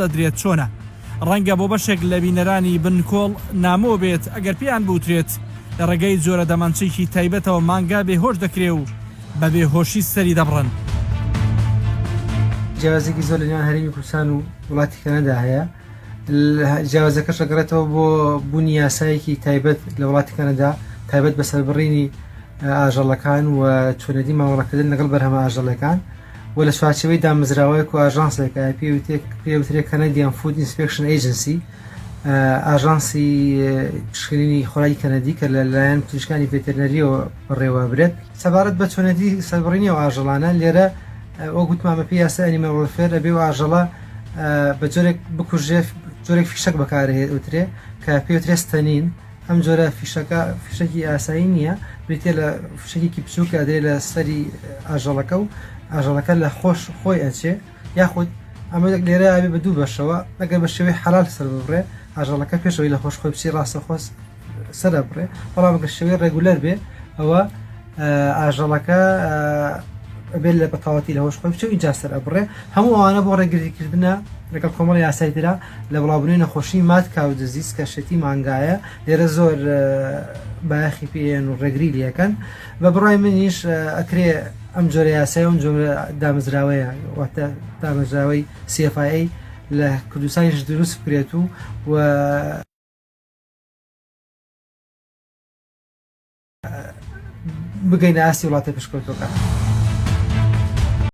دەدرێت چۆنە؟ ڕەنگە بۆ بەشێک لە بینەرانی بنکۆڵ نامۆ بێت ئەگەر پێیان بوترێت لە ڕێگەی جۆرە دەمانچەیەکی تایبەتەوە مانگا بێهۆش دەکرێ و بە بێهۆشی سەری دەبڕن. جیاوازیەکی زۆر لە نێوان هەرێمی کوردستان و وڵاتی کەنەدا هەیە جیاوازەکەش ئەگەڕێتەوە بۆ بوونی یاسایەکی تایبەت لە وڵاتی کەنەدا تایبەت بە سەربڕینی ئاژەڵەکان و چۆنێتی مامەڵەکردن لەگەڵ بەرهەمە ئاژەڵەکان و لە چوارچێوەی دامەزراوەیەک و ئاژانسێکە پێوترێ Canadian Food Inspection Agency ئاژانسی پشکنینی خۆراکی کەنەدی کە لەلایەن پزیشکانی ڤێتەرنەریەوە بەڕێوەبرێت. سەبارەت بە چۆنێتی سەربڕینی ئەو ئاژەڵانە لێرە وەک وتمان بەپێی یاسای Animal Welfare ئەبێ ئەو ئاژەڵە بە جۆرێک بکوژرێ جۆرێک فیشەک بەکارهێترێ کە پێوترێ stunning ئەم جۆرە فیشەکە فیشەکی ئاسایی نییە بریتە لە فیشەکێکی بچووک ئەدرێ لە سەری ئاژەڵەکە و ئاژەڵەکە لە خۆش خۆی ئەچێ یاخود ئەمە لێرە ئەبێ بە دوو بەشەوە ئەگەر بە شێوەی حەلال سەر ببڕێ ئاژەڵەکە پێشەوەی لە خۆش خۆی بچی ڕاستەخۆ سەر ئەبڕێ بەڵام ئەگەر شێوەی regular بێ ئەوە ئاژەڵەکە ئەبێت لە بەتەواوەتی لە هۆش خۆی بچێ و ئینجا سەر ئەبڕێ هەموو ئەوانە بۆ ڕێگریکردنە لەگەڵ کۆمەڵی یاسای ترا لە بڵاوبوونەوەی نەخۆشی mad cow disease کە شێتی مانگایە لێرە زۆر بایەخی پێیەن و ڕێگری لەکەن بە بڕای منیش ئەکرێ ئەم جۆرە یاسای ئەم جۆرە دامەزراوەیە واتە دامەزراوەی CFIA لە کوردستانیش دروست بکرێت و و بگەینە ئاستی وڵاتە پێشکەوتووەکان.